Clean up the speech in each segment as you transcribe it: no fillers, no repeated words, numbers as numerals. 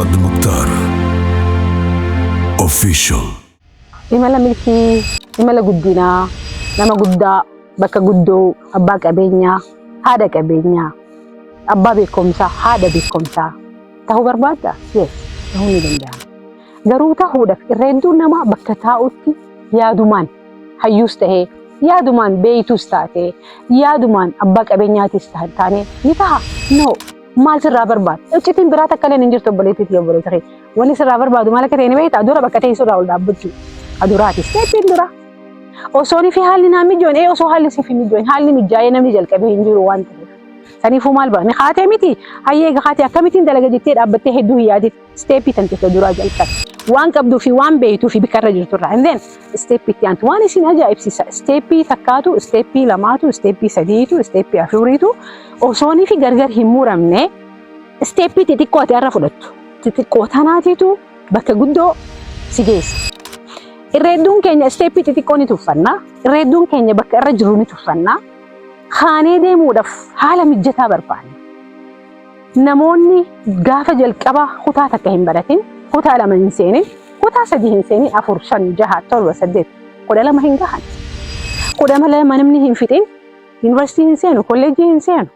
Fuad Mukhtar Official. Imala milkii, imala guddinaa, nama guddaa, bakka guddoo, abbaa qabeenyaa, haadha qabeenyaa, abbaa beekumsaa, haadha beekumsaa ta'uu barbaadda? Yes, ta'uu ni danda'ama. Garuu ta'uudhaaf irra hedduun namaa bakka taa'utti yaadumaan hayyuus tahee, yaadumaan beeytuus taatee, yaadumaan abbaa qabeenyaatis taanee ni taha. No. Maal sirraa barbaada? Iccitiin biraa takka illee hin jirtu, obboleettii fi obboleessa kee. Wanni sirraa barbaadu maal akka ta'e ni beektaa? Dura bakka teessu irraa ol dhaabbachuu. Aduraati. Step iin dura. Osoo fi haalli naa mijoon, osoo haalli siif hin mijoon, haalli mijaa'ee namni jalqabee hin jiru waan ta'eef. Saniifuu maal bara? Ni kaatee miti. Hayyee egaa kaatee akkamittiin dalaga jettee dhaabbattee hedduu hin yaadin. Step ii tan ta'e duraa jalqabe. Waan qabduu fi waan beektuu fi bikka irra jirturraa. And then step ii itti aantu. Waan isin ajaa'ibsiisa. Step ii takkaatu, step ii lamaatu, step ii sadiitu, step ii afuriitu osoonii fi gargar hin muramne step ii xixiqqoo ati har'a fudhattu. Xixiqqoo tanaatiitu bakka guddoo si geessa. Irra hedduun keenya step ii xixiqqoo ni tuffanna. Irra hedduun keenya bakka irra jiru ni tuffanna. Kaanee deemuudhaaf haala mijataa barbaanna. Namoonni gaafa jalqaba kutaa takka hin baratin, kutaa lama hin seenin, kutaa sadii hin seenin, afur, shan, jaha, torba, saddeet, 12 hin gahan. 12 namni hin fixin, yuunivarsiitii hin seenu, kolleejjii hin seenu.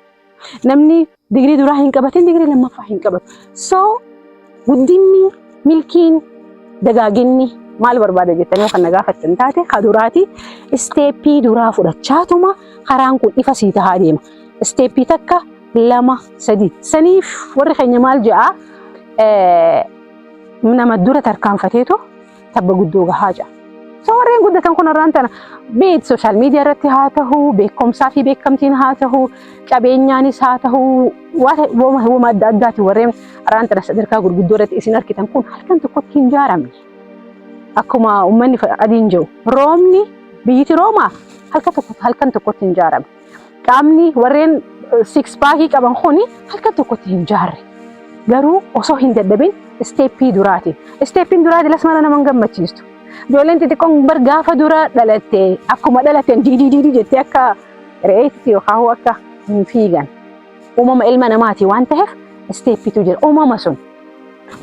Namni digirii duraa hin qabatin, digirii lammaffaa hin qabatu. So guddinni, milkiin, dagaaginni maal barbaada jettanii kan na gaafattan taate, ka duraati step ii duraa fudhachaatuma karaan kun ifa sii tahaa deema. Step ii takka, lama, sadi. Saniif warri keenya maal jedhaa? Nama dura tarkaanfateetu tabba guddoo gahaa jedha. So warreen guddatan kun irraan tana beet social media irratti haa ta'u, beekumsaa fi beekamtiin haa ta'u, qabeenyaanis haa ta'u, waan adda addaati, warreen irraan tana sadarkaa gurguddoo irratti isin argitan kun halkan tokkotti hin ijaaramne. Akkuma uummanni adiin jiru, Roomni, biyyiti Roomaa halkan tokkotti hin ijaaramne. Qaamni warreen six pack ii qaban kuni halkan tokkotti hin ijaarre. Garuu osoo hin dadhabin step ii duraati. Step iin duraati lasmana nama hin gammachiistu. Ijoolleen xixiqqoon bar gaafa dura dhalatte akkuma dhalatteen diidii diidii jettee akka re'eetti yookaan akka hin fiigan. Uumama ilma namaati waan ta'eef step iitu jira. Uumama sun.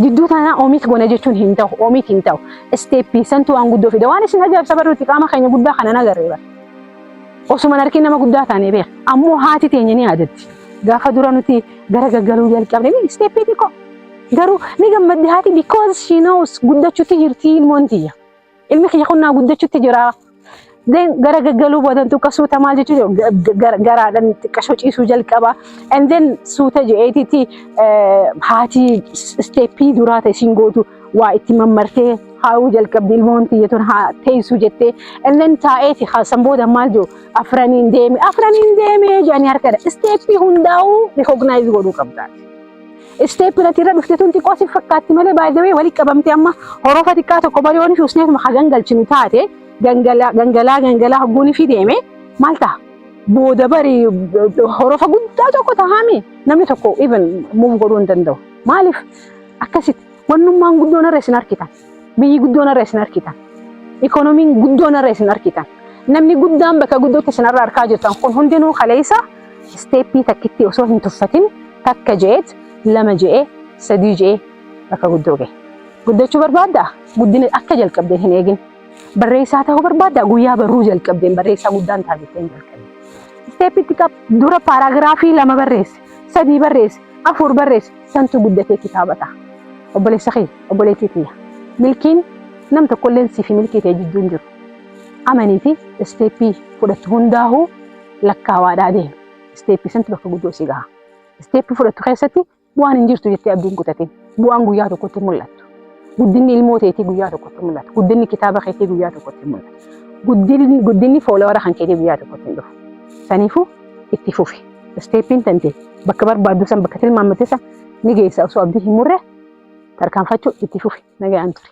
Jidduu tanaa oomiit goona jechuun hin ta'u, oomiit hin ta'u. Step ii santu waan guddoo fida. Waan isin ajaa'ibsa barruutti qaama keenya guddaa kana nagarree bara. Osuma harki nama guddaa taanee beeka. Ammoo haati teenya ni yaadatti. Gaafa dura nuti gara gaggaluu jalqabne step ii xiqqoo. Garuu ni gammaddi haati because she knows guddachuutti jirti ilmoon tiyya. Ilmi kiyya kun naa guddachuutti jira. Then gara gaggaluu boodan xiqqa suuta maal jechuudha, garaadhaan xiqqashoo ciisuu jalqaba. And then suuta je'eetitti haati step ii duraa ta'e isiin gootu waa itti mammartee haa'uu jalqabdi, ilmoon tiyya tun haa teessuu jettee. And then taa'eeti san booda maal jiru, afraniin deeme, afraniin deeme jedhanii harkadha. Step ii hundaa'uu recognize godhuu qabdaati. Step ii irra dhufte tun xiqqoo si fakkaatti malee baay'ee walitti qabamte amma horofa xiqqaa tokko malee yoo fi usneetuma gangalchinu taate, gangalaa gangalaa gangalaa hogguun fi deeme maal ta'a? Booda bari horofa guddaa tokko tahaami namni tokko even move godhuu hin danda'u. Maaliif akkasitti wannummaan guddoon irra isin argitan? Biyyi guddoon irra isin argitan? Ikoonomiin guddoon irra isin argitan? Namni guddaan bakka guddootti isin irra argaa jirtan kun hundinuu kaleessa step ii takkitti osoo hin tuffatin takka je'eet, lama je'ee, sadii je'ee bakka guddoo gahe. Guddachuu barbaaddaa? Guddina akka jalqabdeen hin eegin. Barreessaa ta'uu barbaaddaa? Guyyaa barruu jalqabdeen barreessaa guddaan ta'a jettee hin jalqabin. Step iitti qab dura paragraph ii lama barreesse, sadii barreesse, afur barreesse, santu guddatee kitaaba ta'a. Obboleessa kiyya, obboleettii tiyya. Milkiin nam tokkolleen siif milkii ta'e jidduu hin jiru. Amaniiti step ii fudhattu hundaa'uu lakkaawaadhaa deemi. Step ii santu bakka guddoo si gaha. Step ii fudhattu keessatti bu'aan hin jirtu jettee abdiin kutatin. Bu'aan guyyaa tokkotti hin mul'attu. Guddinni ilmoo teetii guyyaa tokkotti hin mul'atu. Guddinni kitaaba keetii guyyaa tokkotti hin mul'atu. Guddinni follower a kan keetii guyyaa tokkotti hin dhufu. Saniifuu itti fufi. Step iin tante bakka barbaaddu san, bakka tilmaamatte san ni geessa. Osoo abdii hin murre tarkaanfachuu itti fufi. Nagayaan ture.